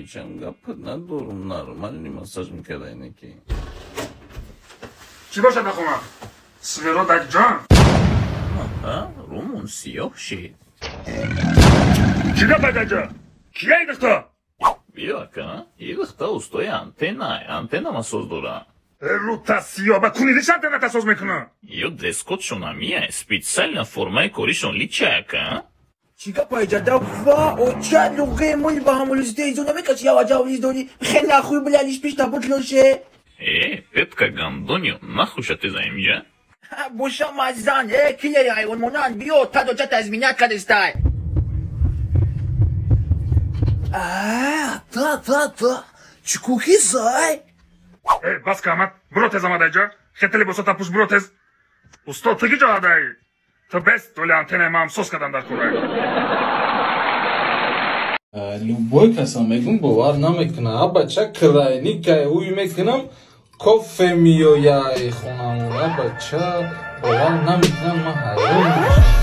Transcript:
Бичам, гапат надорум, нормальный массаж мекардай неки. Чӣ бошад нахона? Сверо даҷон. Аҳа, румон сиёҳ шид. Чӣ гап даҷа? Кия идихта? Биё, ака, идихта устои антенна, антенна масоз дора. Рута сиёҳ, ба кунидиш антенната соз мекуна? Ё дресс-кодшон амия, специально формаи коришон лича, ака. Чӣ гапай ҷада ва оча луғе моли ба ҳамолизде изо намекаши ява ҷавлиз дони хеле ахуй билялиш пишта бутлоше. Э, Петка гандонио, нахуша ты за имҷа? Боша мазан, э, киллери ҳайвонмонанд, биё, та дочата изменять кадистай. А, та, та, та, чӣ кухи зай? Э, бас камат, буро тез омадай ҷа. Хете либосота пӯш, буро тез. Усто, ту ки ҷо ҳадай? Ту бест, доли антеннаи маам соз кадан дар курай. Любой каса мегум, бовар намекуна. А бача крайникай уй мекунам, кофе миёяй хонамон. А бача бовар намекунам, ман ҳайрон мешавам.